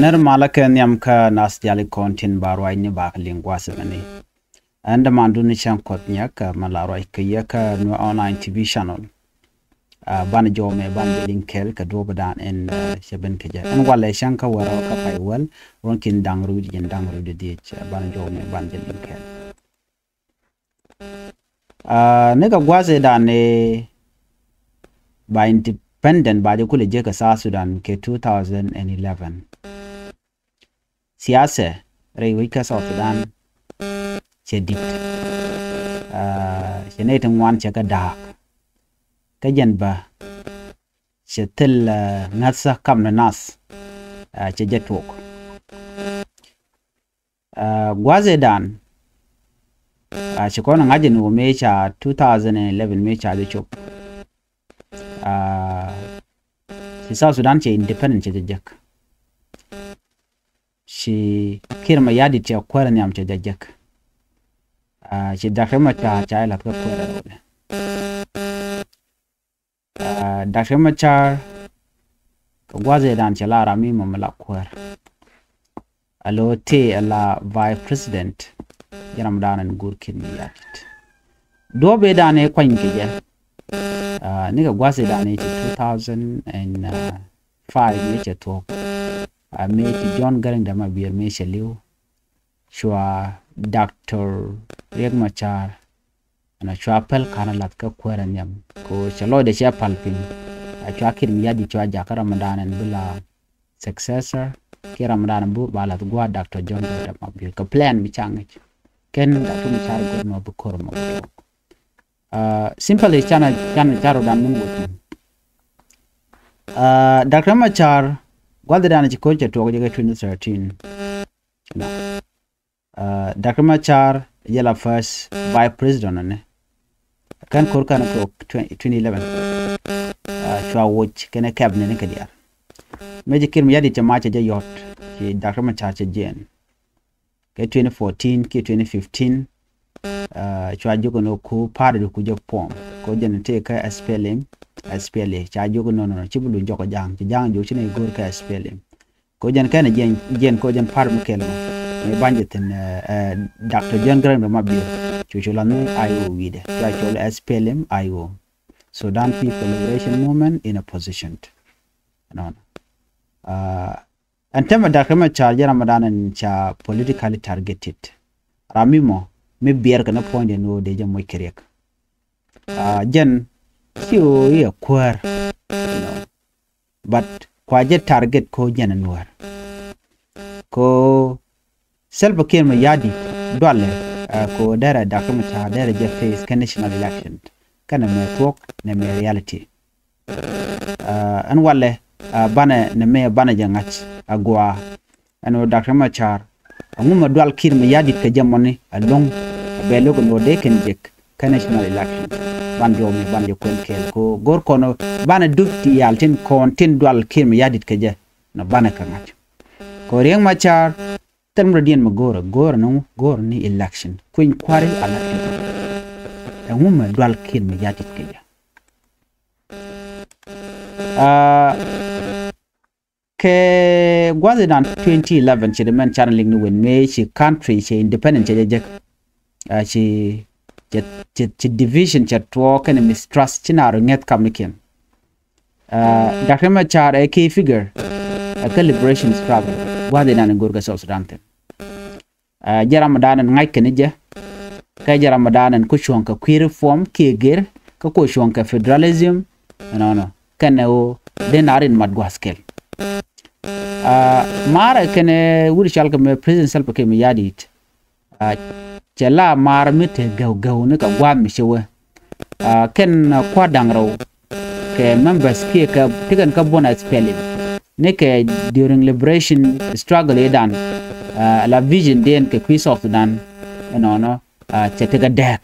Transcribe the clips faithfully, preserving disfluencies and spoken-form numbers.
Nɛr malä kɛ nhiam kä nath diaal kɔn tin ba ruacni ba kɛ liŋ gua̱a̱th ɛmɛni. Ɛn dämandun ni cäŋ Kuɔth Nyak, mɛ la ruac kɛ yɛ kä Nuer Online T V channel. Banɛ jɔw mɛ banɛ jɛ liŋ kɛɛl kɛ duɔ̱ɔ̱pdan ɛn cɛ ben kɛ jɛ. Ɛn walɛ cäŋ kä wärä kä pay wäl ruɔ̱n ki̱n da̱ŋ rɛw jiɛn da̱ŋ rɛw di dhiec. Banɛ jɔw mɛ banɛ jɛ liŋ kɛɛl. Ni kɛ gua̱a̱th ëëdan ëë ba independent ba jɛ kulɛ jek kɛ South Sudan kɛ two thousand and eleven. Siasɛ rɛy wec kä South Sudan cɛ di̱t. Cɛ nɛy ti ŋuan cɛ kɛ da̱a̱k. Kä jɛn bä cɛ thil ŋäthä kam ni nath cɛ jɛ tuɔk. Gua̱a̱th ëëdan ci kɔn ŋa̱c ni wä mëë ca two thousand and eleven mëë ca jɛ cop. Ci South Sudan cɛ independent cɛ jɛ jek. Ci Kiir Mayardit cɛ kuäär nhiam cɛ jɛ jek. Ci Doctor Machar ca jɛ la̱th kä kuäär rɛwdɛ. Doctor Machar kɛ gua̱a̱th ëëdan cɛ la ram mi mɔ mi la kuäär. A lo tëë a la vice president jɛ ram dan ɛn guur Kiir Mayardit. Duɔ̱ɔ̱p ëëdan ëë kuany kɛ jɛ ni kɛ gua̱a̱th ëëdan ëë ci two thousand and five mëë cɛ thuɔ̱k. Mëë ci John Garang de Mabior mëë cɛ li̱w, cua Doctor Riek Machar ɛn a cua päl ka̱n a la̱th kä kuäär a nhiam. Ko cɛ lɔcdɛ cɛ pal piny. A cua Kiir Mayardit cua jakä ram dan ɛn bi la successor kiɛ ram dan ɛn bi ba la̱th gua̱a̱th Doctor John Garang de Mabior kɛ plan mi ca ŋäc. Kɛn Doctor Machar go̱r mɔ bi ko̱r mɔ bi tuɔk. Simply canɛ canɛ car dan min wä thi̱n. Doctor Machar gua̱a̱th ëëdan ci ko̱r cɛ tuɔk jɛ kɛ twenty thirteen. Doctor Machar jɛ la first vice president ni. Kɛn ko̱r kɛn tuɔk twenty eleven. Cua woc kɛnɛ cabinet ni kɛ diaal. Mëë ci Kiir Mayardit cɛ mac cɛ jɛ yɔ̱t ci Doctor Machar cɛ jiɛn. Kɛ twenty fourteen kiɛ twenty fifteen cua jiök ni ku party du ku jɛ form. Ko jɛn tëë kä S P L M, S P L A ca jiök ni nɔ nɔ ci bi luny jɔk ja̱a̱ŋ ci ja̱a̱ŋ jiök ci ni go̱o̱r kä S P L M. Ko jɛn kɛn jiɛn jiɛn ko jɛn party mi kɛl mɔ mi banjɛ thi̱n. Doctor John Garang de Mabior cu cu la ni I O wi̱i̱dɛ cua cɔl S P L M I O, Sudan People Liberation Movement in Opposition. Nɔnɔ. Ɛn tämɛ Doctor Machar jɛ ram dan ɛn ca politically targeted. Ram mi mɔ mi biɛr kɛ ni puɔ̱nydɛ ni ɣöö dee jɛ moc kɛ riɛk. Jɛn ci ɣöö i̱ ɛ kuäär. But kua jɛ target ko jɛn ɛ Nuäär. Ko Salva Kiir Mayardit dualɛ ko derɛ Doctor Machar derɛ jɛ face kɛ national election. Kɛnɛ mɛ tuɔk nɛ mɛ reality. Ɛn walɛ banɛ nɛ mɛ banɛ jɛ ŋa̱c a gua. Ɛn wä Doctor Machar ɛŋu mɛ dual Kiir Mayardit kɛ jɛ mɔni ɛlɔ̱ŋ. Bɛ lo̱k ɛn wä dee kɛn jek kɛ national election. Ban jɔw mi ban jɛ kuɛn kɛɛl ko go̱r kɔn banɛ dup ti yal tin kɔn tin dual Kiir Mayardit kɛ jɛ nɔ banɛ kɛ ŋa̱c. Ko Riek Machar thil mi rɔ diɛn mɛ go̱o̱rɛ go̱o̱rɛ ni go̱o̱rɛ ni election kuiny kua̱ri election. Ɛŋu mɛ dual Kiir Mayardit kɛ jɛ. Kɛ gua̱th inan twenty eleven ci di mɛn can liŋ ni wen mëë ci country ci independent cɛ jɛ jek. Ci ci division cɛ tuɔɔk kɛn mistrust ci naar ŋɛth kam ni kiɛn. Doctor Machar ɛ key figure ɛ kä liberation struggle gua̱th inan in go̱r kɛ South Sudan thin. Jɛ ram dan in ŋa̱c kɛn jɛ kɛ jɛ ram dan in ku cuɔ̱ŋ kɛ kui̱ reform kiɛ gɛr kä ku cuɔ̱ŋ kɛ federalism. Nɔnɔ kɛn ɛ ɣöö den a rin mat gua̱th kɛl. Marɛ kɛn ɛ wut cal kɛ mɛ President Salva Kiir Mayardit. Cɛ la maar mi te gɛw gɛw ni kɛ gua̱a̱th mi cɛ wee. Kɛn kua̱r da̱ŋ rɛw kɛ members kiɛ kɛ ti kɛn kä buɔ̱n S P L M ni kɛ during liberation struggle idan. La vision den kɛ kui̱ South Sudan. Ɛnɔnɔ cɛ tekɛ dɛɛk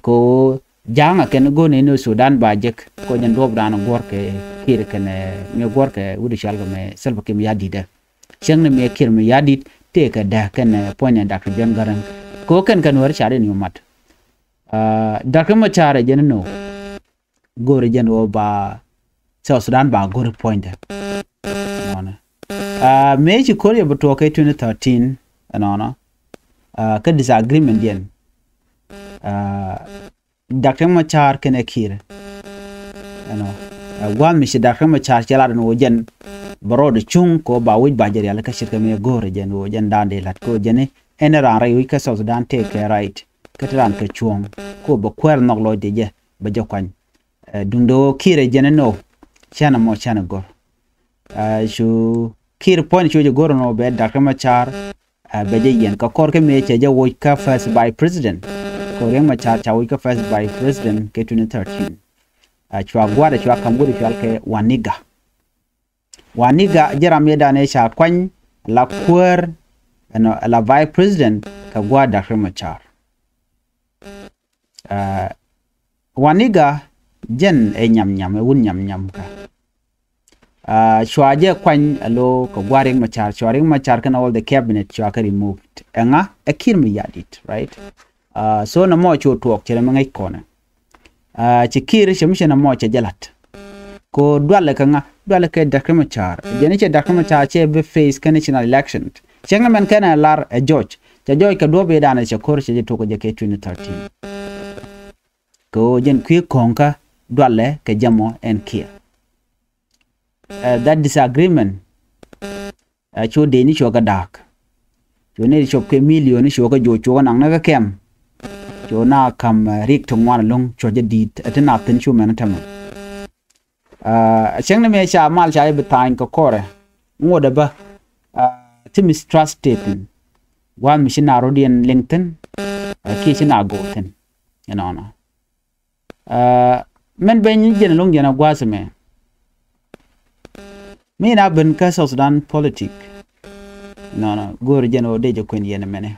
kɛ ɣöö ja̱a̱ŋ a kɛn go̱n in Sudan ba jek kɛ ɣöö jɛn duɔ̱ɔ̱pdan guɔ̱r kɛ Kiir kɛn mi guɔ̱r kɛ wut cɔal kɛ mɛ Salva Kiir Mayardit. Cäŋ ni mëë Kiir Mayardit tëëkɛ dääk kɛn puɔ̱nydɛ Doctor John Garang. Kɛ ɣöö kɛn kɛn wär ca rin yu mat. Doctor Machar ɛ jɛn ni nöö go̱o̱rɛ jɛn ɣöö ba South Sudan ba go̱r puɔ̱nydɛ. Nɔnɛ. Mëë ci ko̱r yɛ bi tuɔɔk kɛ twenty thirteen ɛnɔnɔ, kä disagreement diɛn Doctor Machar kɛnɛ Kiir ɛnɔ. Gua̱a̱th mi ci Doctor Machar cɛ lat ɛn ɣöö jɛn bɛ rɔɔdɛ cuŋ kɛ ɣöö ba wec ba jɛ rial kä ce̱tkɛ mi go̱o̱rɛ jɛn ɣöö jɛn da̱a̱n dee la̱t kɛ ɣöö jɛn ɛn raan rɛy wec kä South Sudan tëëkɛ right kä te raan kɛ cuɔ̱ɔ̱ŋ kɛ ɣöö bɛ kuäär nhɔk lɔcdɛ jɛ bɛ jɛ kuany. Duundɛ ɣöö Kiir ɛ jɛn ɛn ɣöö canɛ mɔ canɛ go̱r. Cu Kiir puɔ̱ny cu jɛ go̱r ɛn ɣöö bɛ Doctor Machar bɛ jɛ yiɛn kɛ kɔr kä mëë cɛ jɛ woc kä first vice president. Kɛ Riek Machar ca woc kä first vice president kɛ twenty thirteen. Cua gua̱a̱r cua ka̱m wut cual kɛ Waniga. Waniga jɛ ram yɛ danɛ ca kuany la kuäär ɛnɔ la vice president kɛ gua̱a̱r Doctor Machar. Waniga jɛn ɛ nyam nyam ɛ wun nyam nyam kä. Cua jɛ kuany alo kɛ gua̱a̱r Riek Machar, cua Riek Machar kɛn all the cabinet cua kɛ removed. Ɛŋa? Ɛ Kiir Mayardit, right? So nɛ mɔ cu tuɔɔk cɛ rɛ mi ŋäc kɔnɛ. Ci Kiir cɛ mi cɛ nɛ mɔ cɛ jɛ la̱t. Ko dualɛ kɛ ŋa? Dualɛ kɛ Doctor Machar. Jɛn cɛ Doctor Machar cɛ bi face kɛ national election. Cɛ ŋa mɛn kɛn ɛ lar ɛ George. Cɛ George kɛ duɔ̱p i̱ danɛ cɛ ko̱r cɛ jɛ tuɔɔk jɛ kɛ twenty thirteen. Kɛ ɣöö jɛn kui̱ kɔ̱ŋkä dualɛ kɛ jɛ mɔ ɛn Kiir. That disagreement cu dee ni cuɔkä da̱a̱k. Cu ni cuɔp kɛ million ni cuɔkä jo̱o̱c cuɔkä naŋ ni kä kɛm. Cu na ka̱m riɛk ti ŋuan ɛlɔ̱ŋ cuɔ̱c jɛ di̱i̱t ɛ ti na thi̱n cu mɛn tämɛ. Ɛ cäŋ ni mëë ca mal ca jɛ bi tha̱a̱ny kɛ kɔrɛ ŋuɔ̱t ɛ bä ti mistrust tëë thi̱n. Gua̱a̱th mi ci na rɔ̱diɛn liŋ thi̱n kiɛ ci na go̱o̱r thi̱n. Ɛnɔnɔ. Mɛn ben jɛn lo̱ŋ jɛn a gua̱a̱th mɛ. Mi na ben kä South Sudan politic. Nɔnɔ go̱o̱r jɛn ɣöö dee jɛ kuɛn yɛn mɛnɛ.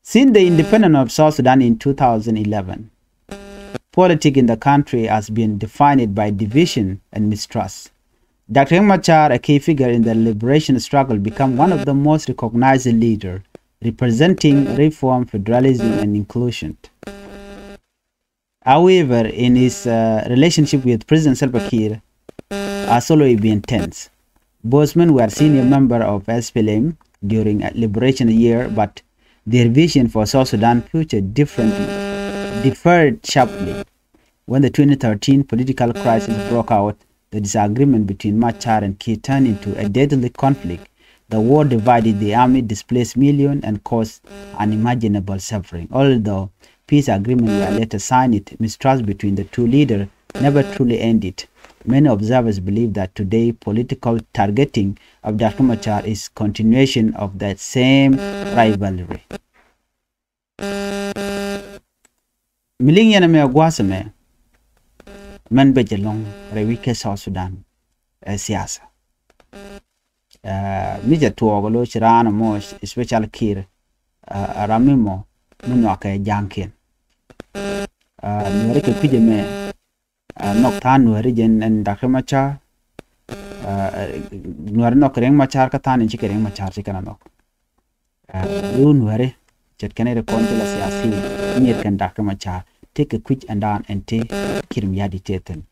Since the independence of South Sudan in two thousand eleven, politics in the country has been defined by division and mistrust. Doctor Riek Machar, a key figure in the liberation struggle, became one of the most recognized leaders representing reform, federalism, and inclusion. However, in his uh, relationship with President Salva Kiir has always been tense. Both men were senior members of S P L M during a liberation year, but their vision for South Sudan future differently differed sharply. When the twenty thirteen political crisis broke out, the disagreement between Machar and Kiir turned into a deadly conflict. The war divided the army, displaced millions, and caused unimaginable suffering. Although peace agreements were later signed, mistrust between the two leaders never truly ended. Many observers believe that today political targeting of Doctor Machar is continuation of that same rivalry. Mi liŋ yɛn ɛmɛ gua̱a̱th ɛmɛ mɛn bɛ jɛ lɔ̱ŋ rɛy wi̱c kɛ South Sudan ɛ siasa. Mi cɛ tuɔɔk lo ci raan ɛmɔ, especially Kiir, ɛ ram mi mɔ mi nuak kɛ ja̱a̱ŋkiɛn. Nuɛri kɛ kui̱c ɛmɛ, nhɔk tha̱a̱ŋ nuɛri jɛn ɛn Doctor Machar. Nuɛri nhɔk kɛ Riek Machar kä tha̱a̱ŋ in ci kɛ Riek Machar ci kɛn a nhɔk. Ru nuɛri ce̱tkɛn ri kɔn ci la siasi, nyiet kɛn Doctor Machar ti kɛ kui̱c ɛn daan ɛn ti Kiir Mayardit ti thi̱n.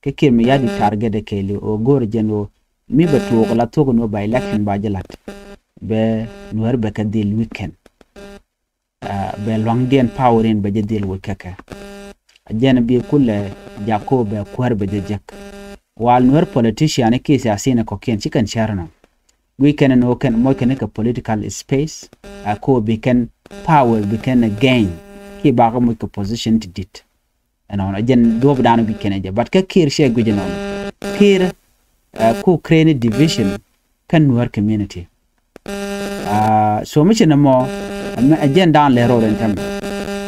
Kä Kiir Mayardit target ɛ kɛɛli ɣöö go̱o̱r jɛn ɣöö mi bɛ tuɔɔk la thuɔ̱k ni ɣöö ba election ba jɛ la̱t, bɛ nuɛri bɛ kɛ dhil weekend. Bɛ luaŋdiɛn power in bɛ jɛ dhil wec kɛ kɛ. A jɛn bi kulɛ jakɔ bɛ kuäär bɛ jɛ jek. Wal nuɛr politician kiɛ siasin kɔkiɛn ci kɛn cɛr nɔ. Guic kɛn ni ɣöö kɛn moc kɛn kɛ political space, a ko bi kɛn power bi kɛn gain kiɛ bakɛ moc kɛ position ti dit. Ɛnɔnɔ jɛn duɔ̱p dan guic kɛn jɛ, but kä Kiir cɛ guic ɛnɔnɔ. Kiir ku create division kä nuɛr community. So mi ci nɛ mɔ ɛ jɛn dan lɛ rɔɔd ɛn tɛmɛ.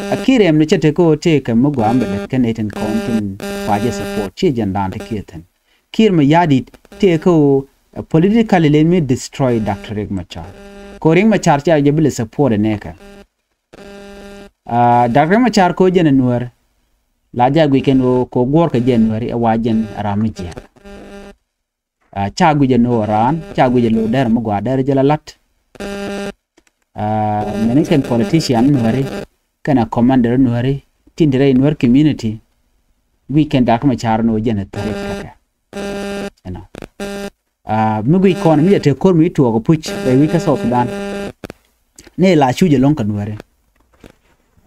A Kiir ɛm ni cɛ tekɛ ɣöö tëëkɛ mi gɔaa mi lɛt kɛn ɛ tin kɔn tin kua jɛ support, ci jɛn dan ti Kiir thin. Kiir Mayardit tëëkɛ ɣöö politically lɛ mi destroy Doctor Riek Machar. Kɛ ɣöö Riek Machar ca jɛ bi lɛ support ɛ nɛɛkɛ. Doctor Riek Machar kɛ ɣöö jɛn ɛ nuɛr la jɛ guic kɛn ɣöö kɛ ɣöö guɔ̱ɔ̱rkɛ jɛ nuɛri ɛ wa jɛn ɛ ram mi jiɛk. Ca guic ɛ ni ɣöö raan ca guic ɛ lo̱o̱ dɛr mi gɔaa dɛr jɛ la la̱t. Mɛni kɛn politician nuɛri kɛn ɛ commander nuɛri tin ti rɛy nuɛr community. Guic kɛn Doctor Machar ni ɣöö jɛn ɛ thäri kɛkɛ. Ɛnɔ. Mi guic kɔn mi jɛ tëë ko̱r mi tuɔɔk puc ɛ wi̱c kä South Sudan. Ni la cuc ɛlɔ̱ŋ kɛ Nuääri.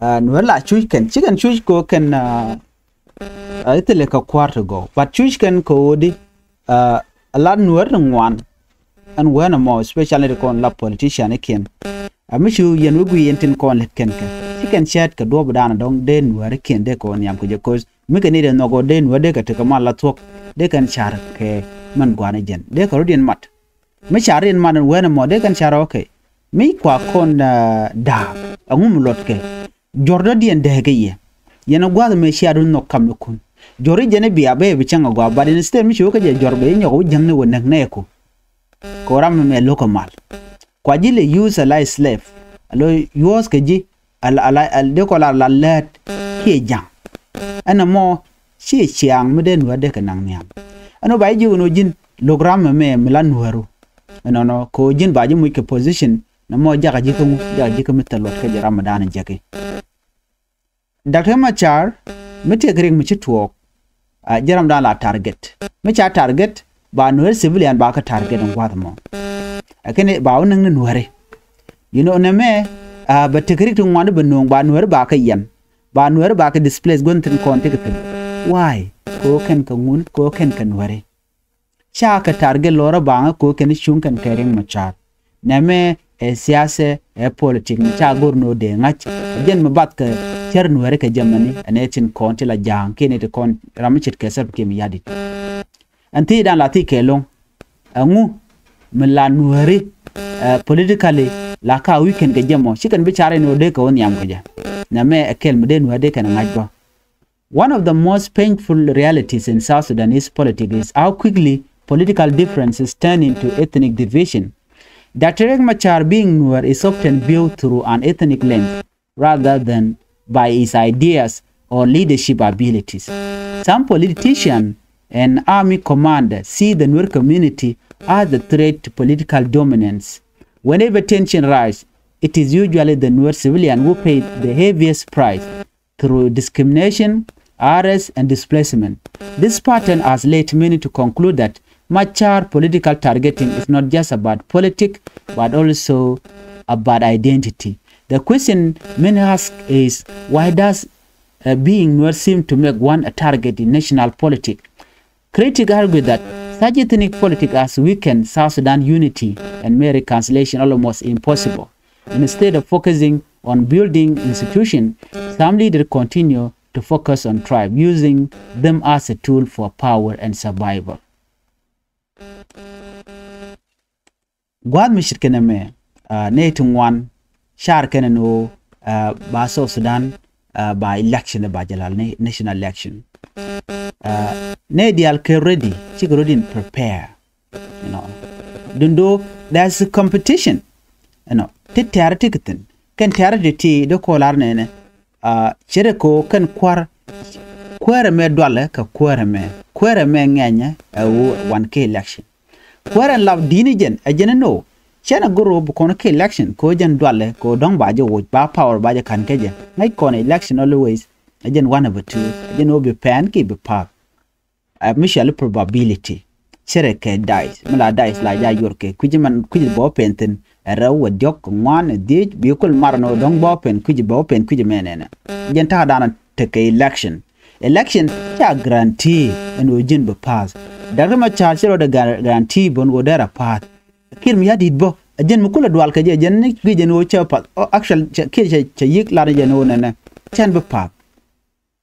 Nuääri la cuc kɛn ci kɛn cuc kɛ kɛn a ithilɛ kɛ kua̱r ti gɔw, but cuc kɛn kɛ ɣöö di a lat Nuääri ti ŋuan. Ɛn wɛn ɛmɔ especially ti kɔn la politician ikiɛn. A mi cu yɛn wä guic yɛn tin kɔn lät kɛn kɛ ci kɛn cɛɛt kɛ duɔ̱ɔ̱p dan dɔ̱ŋ dee Nuääri kiɛn dee kɛ wä nhiam kɛ jɛ, 'cause mi kɛ ni dee nhɔk ɣöö dee Nuääri dee kɛ tekɛ mal la thuɔ̱k dee kɛn car kɛ mɛn gua̱n ɛ jɛn dee kɛ rɔ̱diɛn mat. Mi car riɛn man wɛn ɛmɔ dee kɛn car, okay. Mi kua kɔn da̱a̱p ɛŋu mi luɔt kɛ jɔr dɔ̱diɛn dee kɛ yɛ. Yɛn ɛ gua̱th mëë cia duun nhɔk kam ni kun. Jɔr i̱ jɛn i̱ bia bee bi cäŋ ɛ gua̱a̱p, but instead mi ci wä kä jɛ jɔr bee i̱ nyɔk wä jäŋni wä näk nɛɛku. Kɛ ram mɛ lo̱k ɛ mal. Kua ji̱ lɛ use a like slave. A lo use kɛ ji̱ a la, a la, a dee kɔ la, la lät kiɛ ja̱ŋ. Ɛn ɛmɔ ci ciaŋ mi dee Nuäär dee kɛ naŋ nhiam. Ɛn ɔ ba ji̱ ji̱ wun ɔ ji̱n lo̱k ram mɛ mɛ mi la Nuääru. Ɛnɔnɔ kɛ ɔ ji̱n ba ji̱ muc kɛ position nɛ mɔ jakä ji̱ kä ŋu, jakä ji̱ kä mi thil luɔt kä jɛ ram mi da̱a̱n jɛki. Doctor Machar mi tiek rik mi ci tuɔɔk. A jɛ ram da̱a̱n la target. Mi ca target ba Nuääri civilian ba kä target in gua̱th mɔ. Ɛ kɛn ba wä näŋ ni Nuääri. You know, nɛ mɛ a bɛ tiek rik ti ŋuan bɛ no̱o̱ŋ ba Nuääri ba kä yɛn. Ba Nuääri ba kɛ displace gua̱n thi̱n kɔn ti kɛ thi̱n. Why? Kɛ ɣöö kɛn kɛ ŋun, kɛ ɣöö kɛn kɛ Nuääri. Ca kɛ target lɔrä baŋä kɛ ɣöö kɛn cuŋ kɛn kɛ Riek Machar. Nɛmɛ ɛ siasɛ, ɛ politik mi ca go̱r ni ɣöö dee ŋa̱c. Ɛ jɛn mi bath kɛ cär Nuääri kɛ jɛ mɛni, ɛ nɛ tin kɔn ti la ja̱a̱ŋ kiɛ ni ti kɔn ram mi ce̱tkɛ Salva Kiir Mayardit. Ɛn thiecdan la thiec kɛ lo̱ŋ. Ɛŋu mi la Nuääri ɛ politically la ka wi̱i̱ kɛn kɛ jɛ mɔ ci kɛn bi car in ɣöö dee kɛ wä nhiam kɛ jɛ. Nɛmɛ ɛ kɛl mi dee Nuääri dee kɛn ŋa̱c bä. One of the most painful realities in South Sudanese politics is how quickly political differences turn into ethnic division. Doctor Riek Machar being Nuer is often viewed through an ethnic lens rather than by his ideas or leadership abilities. Some politicians and army commanders see the Nuer community as a threat to political dominance. Whenever tension rises, it is usually the Nuer civilian who pay the heaviest price through discrimination, arrest, and displacement. This pattern has led many to conclude that Machar political targeting is not just about politics, but also about identity. The question many ask is, why does uh, being Nuer seem to make one a target in national politics? Critics argue that such ethnic politics has weakened South Sudan unity and made reconciliation almost impossible. Instead of focusing on building institutions, some leaders continue to focus on tribe, using them as a tool for power and survival. Gua̱a̱th mi ce̱tkɛ nɛmɛ, uh, nɛy ti ŋuan car kɛn ni ɣöö uh, ba South Sudan uh, ba election ba jɛ lal national election. Uh, nɛy diaal kɛ ready, cikɛ ready in prepare. You know, dundo there's a competition. You know, ti tɛ̈r ti kɛ thi̱n kɛn tɛ̈r ti ti dee kɔ lar nɛnɛ. Uh, cɛ dee kɔ kɛn kua̱r kuäärɛ mɛ dualɛ kɛ kuäärɛ mɛ kuäärɛ mɛ ŋɛnyɛ ɛ ɣöö wan kɛ election. Kuäärɛ lap di̱i̱ni jɛn ɛ jɛn ni no. Cɛn a goro bi kɔn kä election kɛ ɣöö jɛn dualɛ kɛ ɣöö dɔ̱ŋ ba jɛ woc ba power ba jɛ ka̱n kä jɛ. Ŋäc kɔn election always ɛ jɛn one of the two, ɛ jɛn ɣöö bi pɛn kiɛ bi pa̱a̱th. Ɛ mi cɔal i̱ probability. Cɛ rɛ kɛ dice mi la dice la ja yuɔr kɛ kui̱c man kui̱c bɛ wä pɛn thi̱n. Ɛ rɛw ɛ diɔ̱k ɛ ŋuan ɛ dhiec bi kul mar ni ɣöö dɔ̱ŋ bɛ wä pɛn kui̱c bɛ wä pɛn kui̱c mɛ nɛnɛ. Jɛn ta̱a̱ da̱a̱n tekɛ election. Election ca guarantee ɛn ɣöö ji̱n bi pa̱a̱th. Doctor Machar cɛ rɔ dee guarantee bä ɛn ɣöö dee rɛ pa̱a̱th. Kiir mi ya̱ di̱t bä ɛ jɛn mi kulɛ dual kɛ jɛ ɛ jɛn ni guic ɛn ɣöö cɛ pa̱th. Actual kiir cɛ yik lar ni jɛn ɣöö nɛnɛ cɛn bi pa̱a̱th.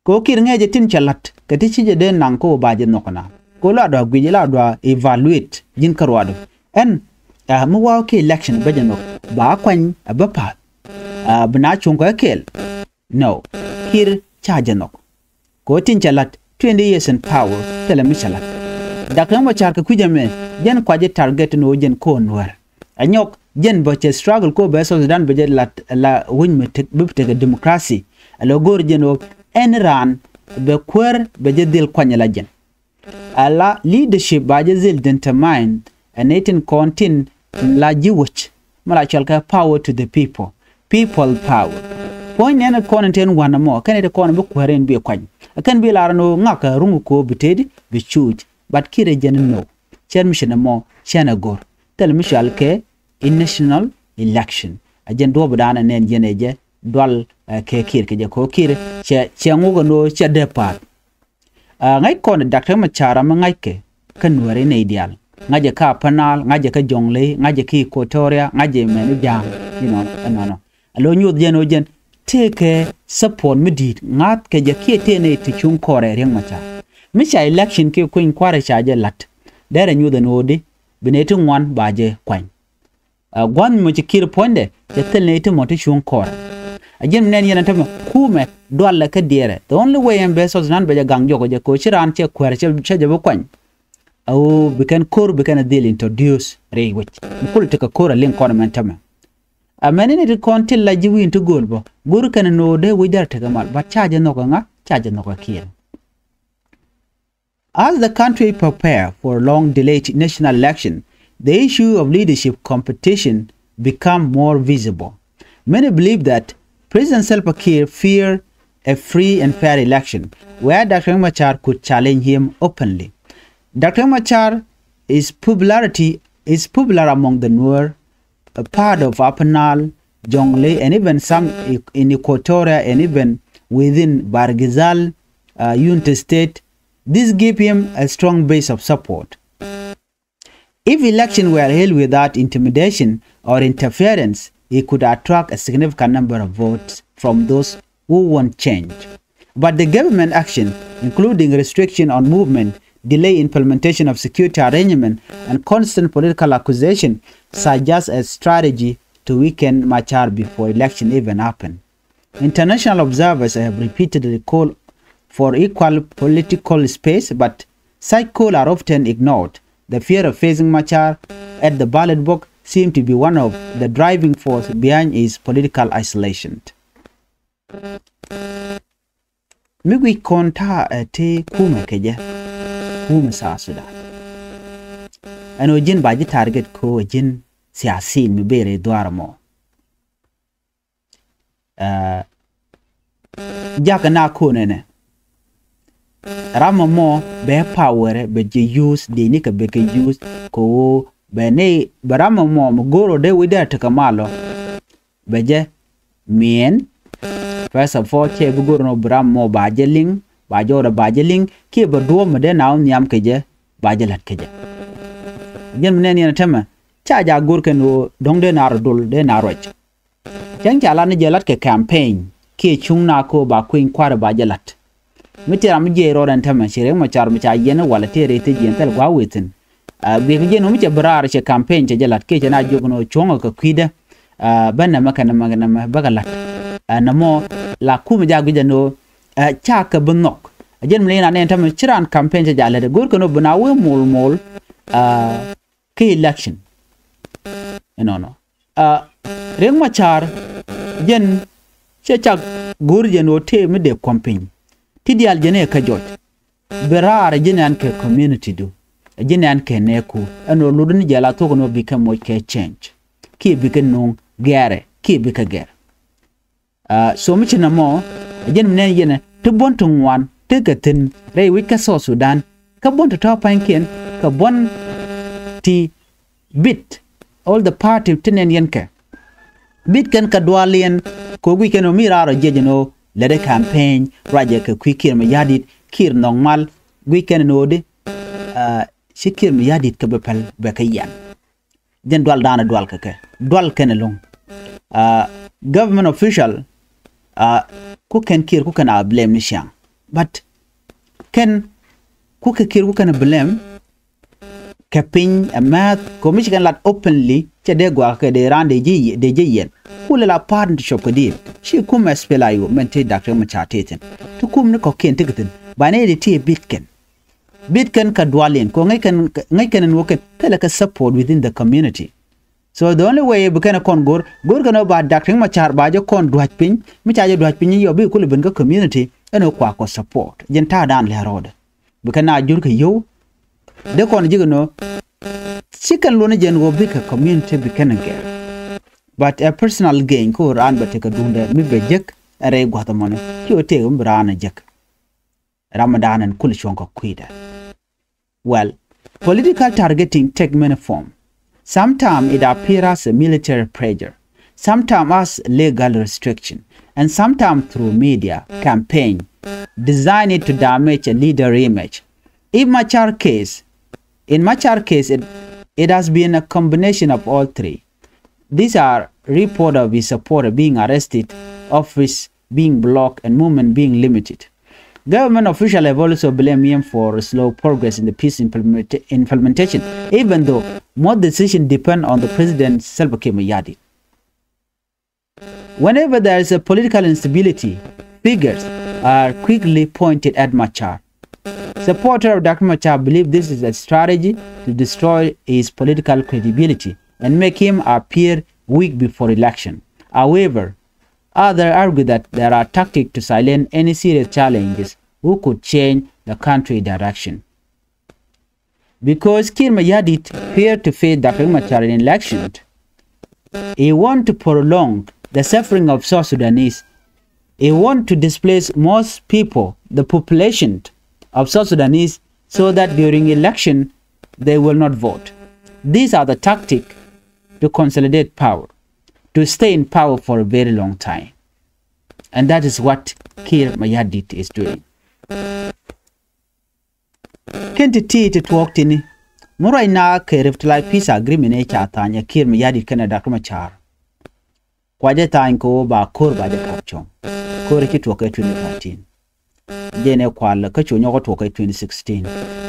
Kɛ ɣöö Kiir ŋäcɛ tin cɛ la̱t kɛ ti ci jɛ dee naŋ kä ɣöö ba jɛ nhɔk na. Kɛ ɣöö la dɔ̱a̱ guic la dɔ̱a̱ evaluate ji̱n kä ruaadu. Ɛn mi wa̱a̱ kä election bä jɛ nhɔk ba kuany ɛ bä pa̱a̱th. Bi na cuŋ kɛ kɛɛl. No. Kiir ca jɛ nhɔk. Kɛ ɣöö tin cɛ la̱t twenty years in power thilɛ mi cɛ la̱t. Doctor Machar kɛ kui̱c ɛmɛ jɛn kuac jɛ target ni ɣöö jɛn ko̱o̱n Nuäär. Ɛ nyɔk jɛn bä cɛ struggle ko bɛ South Sudan bɛ jɛ la la wi̱ny mi tek bi tekɛ democracy. Ɛ lɔ go̱o̱r jɛn ɣöö ɛn raan bɛ kuäär bɛ jɛ dhil kuany la jɛn. Ɛ la leadership ba jɛ dhil determine ɛ nɛy tin kɔn tin la ji̱ wec. Mi la cɔl kɛ power to the people. People power. Puɔ̱ny nɛn kɔn in ten wa̱n ɛmɔ kɛn in te kɔn bi kuäär in bi kuany. Ɛ kɛn bi lar ɛn ɣöö ŋak kɛ ruŋ ko bi tëëdi bi cuuc. But Kiir ɛ jɛn in no. Cɛn mi cɛ nɛ mɔ cɛn ɛ go̱r thil mi cɔal kɛ in national election. A jɛn duɔ̱ɔ̱p dan ɛ nɛn jɛn ɛ jɛ dual kɛ Kiir kɛ jɛ kɛ ɣöö Kiir cɛ cɛ ŋuk ɛn ɣöö cɛ dee pa̱a̱t. Ŋa̱c kɔn ɛ Dak Riek Machar ram mi ŋa̱ckɛ kä Nuääri nɛy diaal, ŋa̱cɛ kä Upper Nile, ŋa̱cɛ kä Jonglei, ŋa̱cɛ kä Equatoria, ŋa̱cɛ mɛn i̱ Ja̱a̱ŋ, you know, ɛnɔnɔ. A lo̱ nyuɔth jɛn ɣöö jɛn tëëkɛ support mi di̱i̱t ŋa̱thkɛ jɛ kiɛ tëë nɛy ti cuŋ kɔrɛ Riek Machar. Mi ca election kiɛ kueny kua̱rɛ ca jɛ la̱t, derɛ nyuɔth ɛn ɣöö di bi nɛy ti ŋuan ba jɛ kuany. Ɛ gua̱n mɔ ci Kiir puɔ̱nydɛ cɛ thil nɛy ti mɔ ti cuŋ kɔrɛ. A ji̱n mi nɛn yɛn ɛ tämɛ kumɛ dualɛ kä diɛɛrɛ. The only way ɛn bɛ South Sudan bɛ jɛ gaŋ jɔk ɛ jɛ kɛ ɣöö ci raan cɛ kuɛɛr cɛ jɛ bi kuany. A ɣöö bi kɛn ko̱r bi kɛn a dhil introduce rɛy wec mi kul tekɛ ko̱r a liŋ kɔn mɛn tämɛ. A mɛn in it kɔn ti la ji̱ wi̱i̱n ti gööl bä go̱r kɛn no̱o̱ dee wec dɛr tekɛ mal, but ca jɛ nhɔk ɛ ŋa? Ca jɛ nhɔk ɛ Kiir. As the country prepare for long delayed national election, the issue of leadership competition become more visible. Many believe that President Salva Kiir fear a free and fair election where Doctor Machar could challenge him openly. Doctor Machar is popularity is popular among the Nuer, a part of Upper Nile, Jonglei, and even some in Equatoria and even within Bargazal, uh, Unity State. This give him a strong base of support. If election were held without intimidation or interference, he could attract a significant number of votes from those who want change. But the government action, including restriction on movement, delay implementation of security arrangement, and constant political accusation, suggest a strategy to weaken Machar before election even happen. International observers have repeatedly called for equal political space, but such calls are often ignored. The fear of facing Machar at the ballot box seemed to be one of the driving force behind his political isolation. Mi guic kɔn ta̱a̱ ɛ ti kumɛ kɛ jɛ, kumɛ South Sudan. Ɛn ɣöö ji̱n ba ji̱ target kɛ ɣöö ji̱n siasin mi bëë rɛy dhuaar ɛmɔ. Ɛ, jakä na konɛ nɛ ram ɛmɔ bɛ power bɛ jɛ use dee ni kɛ bɛ kɛ use kɛ ɣöö bɛ ni bɛ ram ɛmɔ mi go̱o̱r ɔ dee wi̱cdɛ tekɛ malɔ. Bɛ jɛ miɛn. First of all, cɛ bi go̱r nɔ bi ram mɔ ba jɛ liŋ, ba jɛ ɣɔrɛ ba jɛ liŋ kiɛ bɛ duɔ̱ɔ̱p mi dee na wä nhiam kɛ jɛ ba jɛ la̱t kɛ jɛ. Jɛn mi nɛn yɛn ɛ tämɛ ca ja go̱r kɛn ɣöö dɔ̱ŋ dee na rɔ dol dee na ruac. Cäŋ ca lat ni jɛ la̱t kɛ campaign kiɛ cuŋ na kɛ ɣöö ba kui̱ny kua̱r ba jɛ la̱t. Mi ti ram mi jiɛc rɔɔdɛ ɛn tämɛ ci Riek Machar mi ca yiɛn walɛ tëë rɛy thiec yiɛn thil gua̱a̱th wëë thi̱n. Ɛ, guiɛkɛ jiɛn ɣöö mi cɛ bi raar cɛ campaign cɛ jɛ la̱t kiɛ cɛ na jiök ɛn ɣöö cuɔ̱ŋɛ kɛ kui̱dɛ. Ɛ, bä nɛmɛ kɛ nɛmɛ kɛ nɛmɛ bä kɛ la̱t. Ɛ, nɛmɔ la kumɛ jak gui̱c ɛn ɣöö, ɛ, cakɛ bi nhɔk. Ɛ, jiɛn mi lɛ yin anɛ ɛn tämɛ ci raan campaign cɛ jɛ la̱t ɛ go̱o̱r kɛn ɣöö bi na wee mol mol. Ɛ, kä election. Ɛnɔnɔ. Ɛ, Riek Machar jɛn cɛ cak go̱o̱r jɛn ɣöö tëë mi dee kuɔm piny. Ti diaal jɛn ɛ kä jɔc. Bi raar ɛ ji̱n ɛn kɛ community du. Ɛ ji̱n ɛn kɛ nɛɛku. Ɛn ɣöö lotdä ni jɛ la thok ɛn ɣöö bikɛ moc kɛ change. Kiɛ bikɛ nuŋ gɛrɛ. Kiɛ bikɛ gɛr. Ɛ, so mi ci nɔmɔ, ɛ jɛn mi nɛn yɛn ɛ, ti buɔ̱n ti ŋuan, ti kɛ thi̱n, rɛy wi̱c kä South Sudan, kä buɔ̱n ti tɔ̱ pa̱nykiɛn, kɛ buɔ̱n ti bit, all the party ti nɛn yɛn kɛ. Bit kɛn kɛ dualiɛn, kɛ guic kɛn ɔ mi raar ɔ jiɛc ɛn ɔ, lɛ dee campaign, ruacɛ kɛ kui̱ Kiir Mayardit, Kiir Nhɔk Mal, guic kɛn ɛn ɔ di, ɛ, ci Kiir Mayardit kɛ bɛ pɛl, bɛ kɛ yian. Jɛn dual daanɛ dual kɛ kɛ dual kɛn ɛlɔ̱ŋ. Ɛ, government official, ɛ, ku kɛn Kiir ku kɛn a blame ni ciaŋ. But kɛn ku kɛ Kiir ku kɛn a blame kɛ piny ɛ mɛth kɛ mi ci kɛn lat openly cɛ dee guak kɛ dee raan dee ji̱ dee ji̱ yɛn. Ku lɛ la partnership kɛ di̱i̱t ci kum ɛ spela yu mɛn ti dak tɛ mɛ ca tëë thi̱n ti kum ni kɔ̱kiɛn ti kɛ thi̱n ba nɛ di ti ɛ bit kɛn. Bit kɛn kɛ dual in kɛ ŋäc kɛn ŋäc kɛn in wä kɛn thilɛ kɛ support within the community. So the only way bi kɛn kɔn go̱r go̱r kɛn ba dak tiŋ ma car ba jɛ kɔn duac piny mi ca jɛ duac piny yɔ bi kulɛ ben kä community ɛn ɔ kua kɔ support jɛn ta̱a̱ dan lɛ rɔɔdɛ. Bi kɛn na jur kɛ yio̱w dee kɔn ji̱ kɛn ɔ ci kɛn luɔni jɛn wä bi kɛ community bi kɛn gɛr. But a personal gain ko raan bɛ tekɛ duundɛ mi bɛ jek ɛ rɛy gua̱th ɛmɔni ci wä tëëk mi bi raan ɛ jek. Ramadan ɛn kul cuɔ̱ŋ kɛ kui̱dɛ. Well, Political targeting take many forms. Sometimes it appears as a military pressure, sometimes as legal restriction, and sometimes through media campaign designed to damage a leader image. In Machar case, in Machar case, it, it has been a combination of all three. These are report of his supporter being arrested, office being blocked, and movement being limited. Government officials have also blamed him for slow progress in the peace implement- implementation, even though most decisions depend on the President Salva Kiir Mayardit. Whenever there is a political instability, figures are quickly pointed at Machar. Supporters of Doctor Machar believe this is a strategy to destroy his political credibility and make him appear weak before election. However, others argue that there are tactics to silence any serious challenges who could change the country direction. Because Kiir Mayardit feared to face Doctor Machar in election, he want to prolong the suffering of South Sudanese. He want to displace most people, the population of South Sudanese, so that during election they will not vote. These are the tactics to consolidate power, to stay in power for a very long time. And that is what Kiir Mayardit is doing. Kɛn ti ti ti tuɔɔk tini. Mi ruac na kɛ Revitalized Peace Agreement ëë ca tha̱a̱ny ɛ Kiir Mayardit kɛnɛ Doctor Machar. Kua jɛ tha̱a̱ny kɛ ɣöö ba ko̱r ba jɛ kap cuɔ̱ŋ. Ko̱r ci tuɔɔk kɛ twenty thirteen. Jɛn ɛ kual kä cu nyɔk tuɔɔk kɛ twenty sixteen.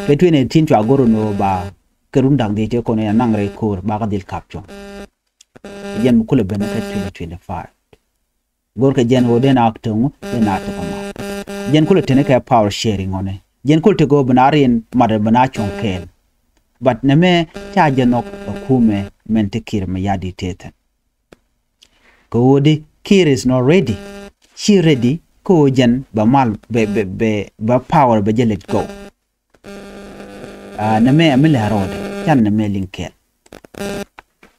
Kɛ twenty eighteen cua go̱r ni ɣöö ba kɛ run da̱ŋ dhieec ëë kɔn ɛ naŋ rɛy ko̱r ba kɛ dhil kap cuɔ̱ŋ. Jɛn mi kulɛ ben kä twenty twenty-five. Go̱rkɛ jɛn ɣöö den a töŋ den a tek a mat. Jɛn kulɛ teni kɛ power sharing ɣɔni. Jɛn kulɛ tek ɣöö bi na riɛn mat bi na cuɔ̱ŋ kɛɛl. But nɛmɛ ca jɛ nhɔk ɛ kumɛ mɛn ti Kiir Mayardit tëë thi̱n. Kɛ ɣöö di Kiir is not ready. Ci ready kä ɣöö jɛn bɛ mal bɛ bɛ bɛ bɛ power bɛ jɛ let go. Aa, nɛmɛ ɛ mi lɛ rɔɔdɛ, can nɛmɛ liŋ kɛɛl.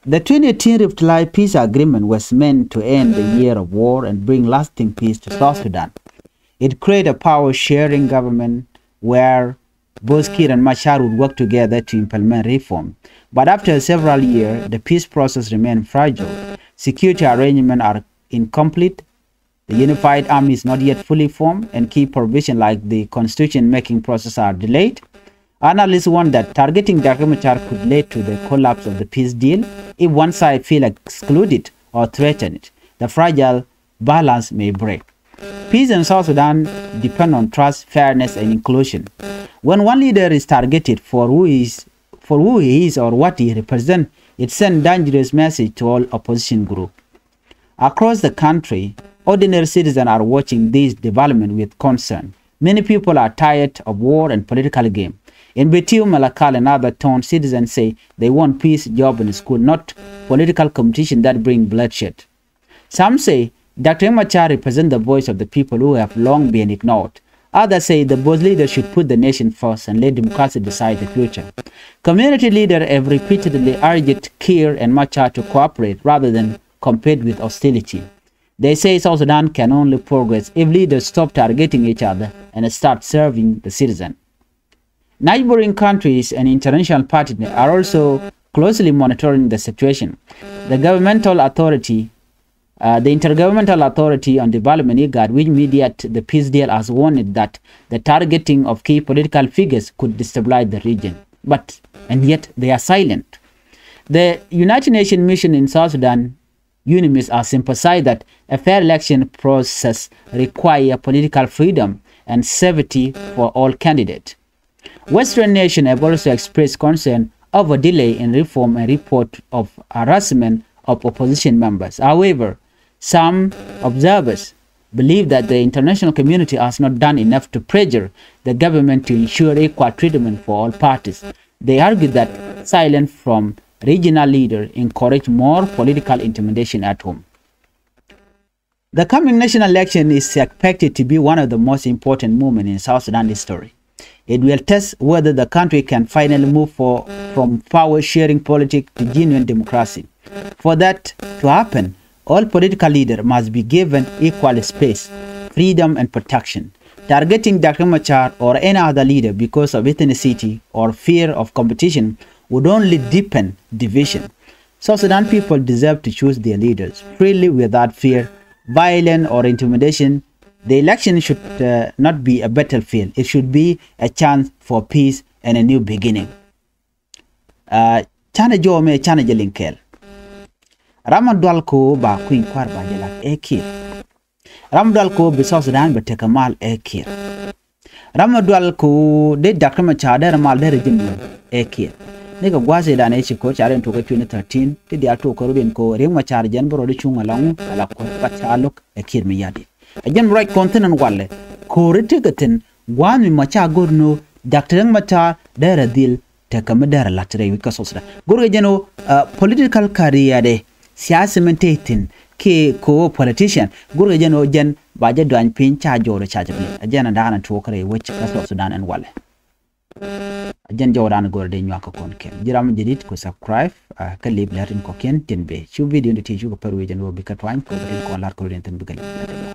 The twenty eighteen Revitalized Peace Agreement was meant to end the year of war and bring lasting peace to South Sudan. It created a power-sharing government where both Kiir and Machar would work together to implement reform. But after several years, the peace process remained fragile. Security arrangements are incomplete, the unified army is not yet fully formed, and key provisions like the constitution-making process are delayed. Analysts warn that targeting Doctor Machar could lead to the collapse of the peace deal if one side feels excluded or threatened. The fragile balance may break. Peace in South Sudan depends on trust, fairness, and inclusion. When one leader is targeted for who is for who he is or what he represents, it sends dangerous message to all opposition groups. Across the country, ordinary citizens are watching this development with concern. Many people are tired of war and political game. In Bentiu, Malakal, and other towns, citizens say they want peace, job, and school, not political competition that bring bloodshed. Some say Doctor Riek Machar represents the voice of the people who have long been ignored. Others say the boss leader should put the nation first and let democracy decide the future. Community leaders have repeatedly urged Kiir and Machar to cooperate rather than compete with hostility. They say South Sudan can only progress if leaders stop targeting each other and start serving the citizen. Neighboring countries and international partners are also closely monitoring the situation. The governmental authority, uh, the Intergovernmental Authority on Development, IGAD, which mediate the peace deal, has warned that the targeting of key political figures could destabilize the region. But, and yet, they are silent. The United Nations mission in South Sudan, UNMISS, has emphasized that a fair election process require political freedom and safety for all candidates. Western nations have also expressed concern over delay in reform and report of harassment of opposition members. However, some observers believe that the international community has not done enough to pressure the government to ensure equal treatment for all parties. They argue that silence from regional leaders encourage more political intimidation at home. The coming national election is expected to be one of the most important moments in South Sudan history. It will test whether the country can finally move for, from power-sharing politics to genuine democracy. For that to happen, all political leaders must be given equal space, freedom, and protection. Targeting Doctor Machar or any other leader because of ethnicity or fear of competition would only deepen division. South Sudan people deserve to choose their leaders freely without fear, violence, or intimidation. The election should uh, not be a battlefield. It should be a chance for peace and a new beginning. Uh, canɛ jɔɔmɛ canɛ jɛ liŋ kɛɛl. Ram a dual ko ba kui̱ny kua̱r ba jɛ lak ɛ Kiir. Ram a dual ko bi South Sudan bɛ tekɛ mal ɛ Kiir. Ram a dual ko dee Doctor Machar derɛ mal derɛ ji̱ muɔ̱n ɛ Kiir. Ni kɛ gua̱a̱th idan ɛ ci ko car in tuɔk ɛ twenty thirteen ti diaal tuɔk kɛ rot in ko Riek Machar jɛn bi rɔɔd i̱ cuŋ ala ŋu ala kuɔ̱r bat ca lo̱k ɛ Kiir mi yadi. Ɛ jɛn bi ruac kɔn thi̱n ɛn walɛ ko̱ri tekɛ thi̱n gua̱a̱th mi ma ca go̱r no̱o̱ Doctor Riek Machar derɛ dhil tekɛ mi derɛ la̱t rɛy wi̱c kä South Sudan. Go̱rkɛ jɛn ɣöö uh, political career de siasa min te thi̱n kiɛ ko politician go̱rkɛ jɛn ɣöö jɛn ba jɛ duany piny ca jo̱o̱r ca jɛ piny. A jɛn a da̱a̱n a tuɔɔk rɛy wec kä South Sudan ɛn walɛ. A jɛn jɔwdan go̱rɛ de nyuak kä kɔn kɛn. Ji̱ ram jɛ dit ku subscribe uh, kä lip lɛr in kɔkiɛn tin be. Cu video in ti ti cu kɛ pär wi̱c jɛn ɣöö bi kä tuany kɛ tin kɔn lar kɛ rot in thi̱n bi kɛ lip lɛr.